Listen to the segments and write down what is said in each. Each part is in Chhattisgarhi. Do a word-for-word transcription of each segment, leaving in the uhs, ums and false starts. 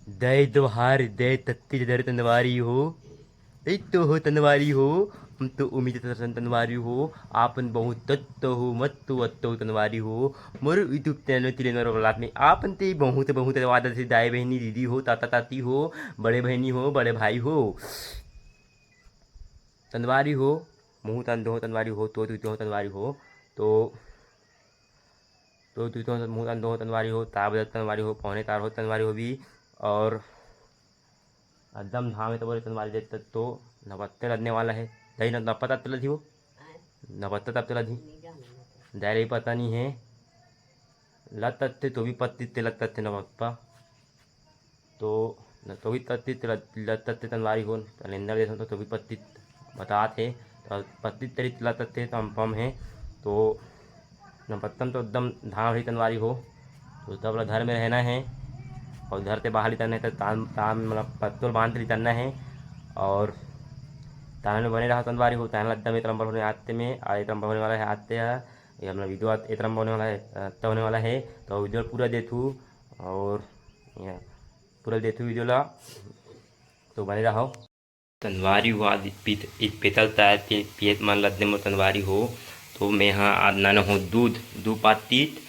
दय दोहार दय तत्ती दर तनवारी हो। दई तो हो तनवारी हो। हम तो उम्मीद तरसन तनवारी हो। आपन बहुत तत्तो हो, मत्तो अत्तो हो तनवारी हो। मोर YouTube चैनल तिलेनवर औलाद में आपन ते बहुत बहुत आदर से दाई बहिनी, दीदी हो, ताता ताती हो, बड़े बहिनी हो, बड़े भाई हो। तनवारी हो, मुहूँ तन दोहो तनवारी हो, तो तू दोहो तनवारी हो, तो तो तू तो मुहूँ तन दोहो तनवारी हो, तार बदत तनवारी हो, पौने तार हो तनवारी हो भी। और एकदम धाम है तो बोले तनवारी दे तो नपत्ते लदने वाला है। दही न नपत्ता तब लदी हो, नपत्ता तब तो लदी। दायरे ही पता नहीं है। लत तत्ते तो भी पत्ती ते लत तत्ते नपत्ता। तो न तो भी पत्ती ते लत तत्ते तनवारी हो, कैलेंडर देखो तो, तो भी पत्ती बतात है। तो पत्ती तरी लत तत्ते तो हम पम है। तो नपत्तम तो एकदम धाम रही तनवारी हो। तो तब ला घर में रहना है। और घर से बाहर निकलना है तो तान तान मतलब पत्तोल बांध के निकलना है। और तान में बने रहा तनवारी हो। तान एकदम एक नंबर होने आते में, और एक नंबर होने वाला है आते हैं। ये अपना वीडियो आत-, एक नंबर होने वाला है, अ, तो होने वाला है। तो वीडियो पूरा देखू और ये पूरा देखू वीडियो ला, तो बने रहो। तनवारी हुआ पीत, इत पेतल ताय पी-, पियत मन लद्दे मोर तनवारी हो। तो मैं हा आज नाना हो दूध, दू पातीत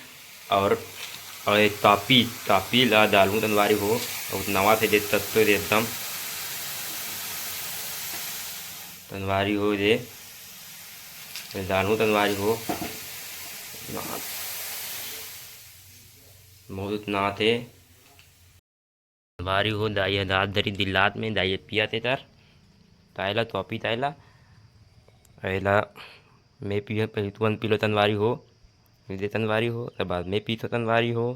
और, और एक तापी, तापी ला डालूं तनवारी हो। और नवा से दे तत्तो दे एकदम तनवारी हो दे, डालूं तनवारी हो। बहुत नाथ है। तनवारी हो, दाई ह दात धरी दिल्लात में, दाई ह पिया ते तर, तायला तो पी तायला। ऐला मैं पी, पहले तुरंत पी लो तनवारी हो, दे तनवारी हो, तब बाद में पी तो तनवारी हो।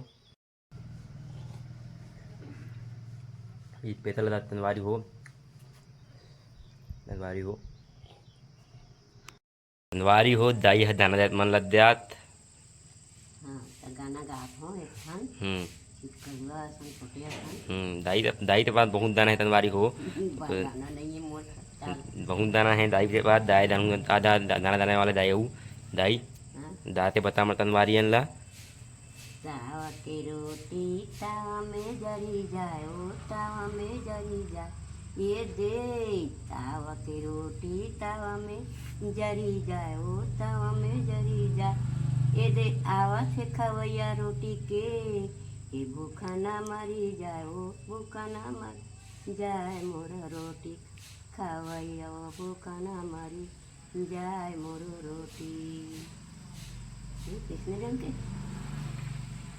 ई पेतल दात तनवारी हो, तनवारी हो। तनवारी हो, दाई ह दाना देत मन लद्यात। हाँ, त गाना गात हो एक ठन। हम्म। करुआ असन, कोटिया असन। हम्म, दाई त, दाई त बात बहुत दाना है तनवारी हो। बा-, गाना नहीं है मोर, चार। बहुत दाना है दाई के बात, दाई दानू, दा-, दा-, दा-, दाना, दाना वाला दाई हऊ, दाई। हाँ। दाते बता मर तनवारी अन ला। तावा के रोटी तावा में जरी जाए, ओ तावा में जरी जाए। ये दे तावा के रोटी तावा में जरी जाए, ओ तावा में जरी जाए। ये दे आवा से खवैया रोटी के, ये भूखा ना मरी जाए, ओ भूखा ना मरी जाए मोर रोटी खवैया, ओ भूखा ना मरी जाए मोरो रोटी। ये कृष्ण जन के।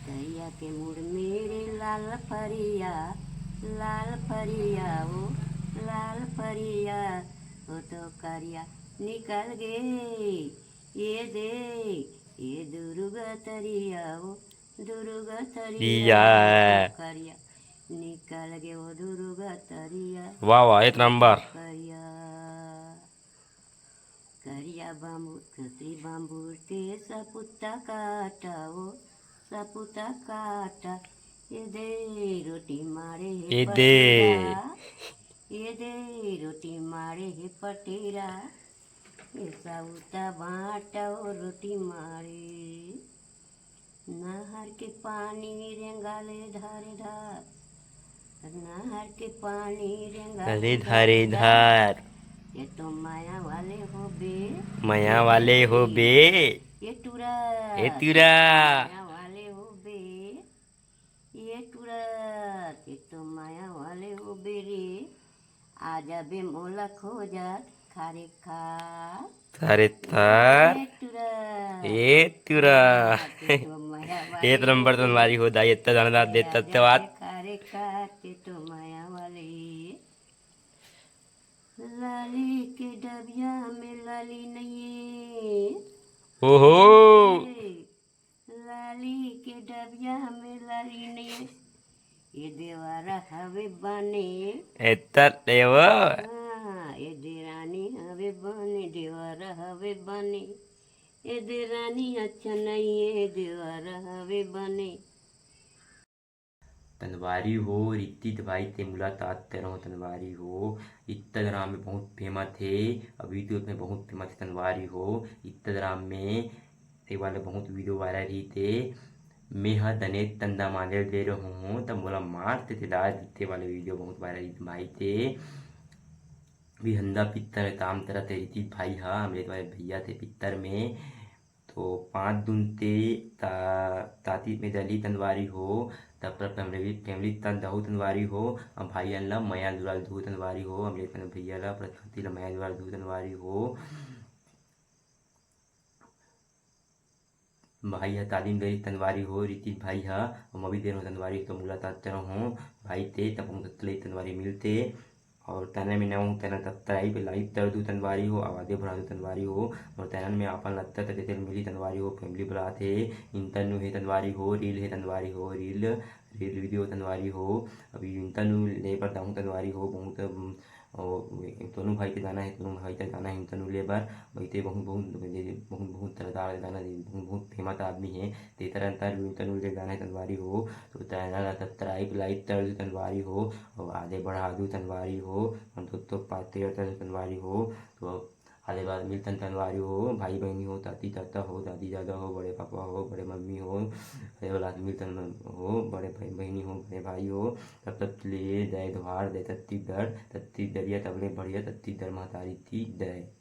करिया के मुड़ मेरे लाल फरिया, लाल फरिया, ओ लाल फरिया, ओ तो करिया निकल गे। ये दे, ये दुर्गा तरिया, ओ दुर्गा तरिया, रिया। ओ तो करिया निकल गे, ओ दुर्गा तरिया। वाह, वाह, एक नंबर। करिया। करिया बांबू, कतरी बांबू के सपुता काटा, ओ सपुता काटा। ये दे रोटी मारे हे ये दे। पटेरा, ये दे रोटी मारे हे पटेरा। ये सउता बांटा ओ रोटी मारे। नहर के पानी रेंगाले धारे धार, नहर के पानी रेंगाले धारे धारे धार। धार। ये तो माया वाले हो बे, माया वाले हो बे। ये टुरा, ये टुरा। माया वाले हो बे, ये टुरा। ये तो माया वाले हो बे रे। आ जाबे मोला खोजत खारे खार। अरे तार। ए टुरा। ए टुरा। ए तो मया वाली। एक नंबर तनवारी हो दाई, इतना दाना दात दे, ए तत्ते बात। खारे खार, ते तो मया वाली। लाली के डबिया में लाली नहीं है। ओहो। ए, लाली के डबिया में लाली नहीं है। ये देवारा हवे बने। एतर देवा। हाँ, ये देरानी हवे बने, देवारा हवे बने। ये देरानी अच्छा नहीं है, ये देवारा हवे बने। तनवारी हो, रितित भाई ते मुलाकात ते रहो तनवारी हो। इत्ता ग्राम में बहुत फेमस है, अभी तो में बहुत फेमस है तनवारी हो। इत्ता ग्राम में ते वाला बहुत वीडियो वायरल ही थे। मैं ह दने तंदा मांजल दे रहूं हूं, त मोला मार ते तेदार जीते वाले वीडियो बहुत वायरल हे भाई ते। बिहंदा पित्तर काम तरत हे रितीश भाई ह, हमरे वाले भैया ते पित्तर में। तो पांच दुन ते ता-, ताती में जली तंदवारी हो, तब तक फैमिली, फैमिली तन दहू तंदवारी हो, अब भाई अन ला मया दुलाल दहू तंदवारी हो, हमरे वाले भैया ला प्रकृति ला मया दुलाल दहू तंदवारी हो। भाई ह तालीम दे तंदवारी हो, रितीश भाई ह, अउ मवी देर हो तंदवारी हो, तो मुलाकात करो हो, भाई ते तब हम तत्ले तंदवारी मिलते। और तने में नौ तने तब तराई पे लाइव तर दू तंदवारी हो, आवादे बढ़ा दू तंदवारी हो, और तनन में आपन लगता त जैसे मिली तंदवारी हो, फैमिली बुलात हे, इंतनु हे तंदवारी हो, रील हे तंदवारी हो, रील, रील वीडियो तंदवारी हो, अभी इंतनु ले पर दाहू तंदवारी हो, बहुत, अम, और तोनू भाई के गाना हे, तोनू भाई के गाना हे इंतनु ले बर, वैसे बहुत, बहुत, बहुत, बहुत तरहदार गाना दे, बहुत, बहुत फेमस आदमी हे, ते तरह तर इंतनु ले गाना हे तंदवारी हो, तो तैना ला सब्सक्राइब, लाइक कर दू तंदवारी हो, और आगे बढ़ा दू तंदवारी हो, हम तो, तो पाते रहता तंदवारी हो, तो आगे बाद मिलतन तंदवारी हो, भाई बहनी हो, ताती ताता हो, दादी दादा हो, बड़े पापा हो, बड़े मम्मी हो, आगे बाद मिलतन हो, बड़े भाई बहनी हो, बड़े भाई हो, तब तक ले जय धोहार, जय छत्तीसगढ़, छत्तीसगढ़िया तबले बढ़िया, छत्तीसगढ़ महतारी की जय।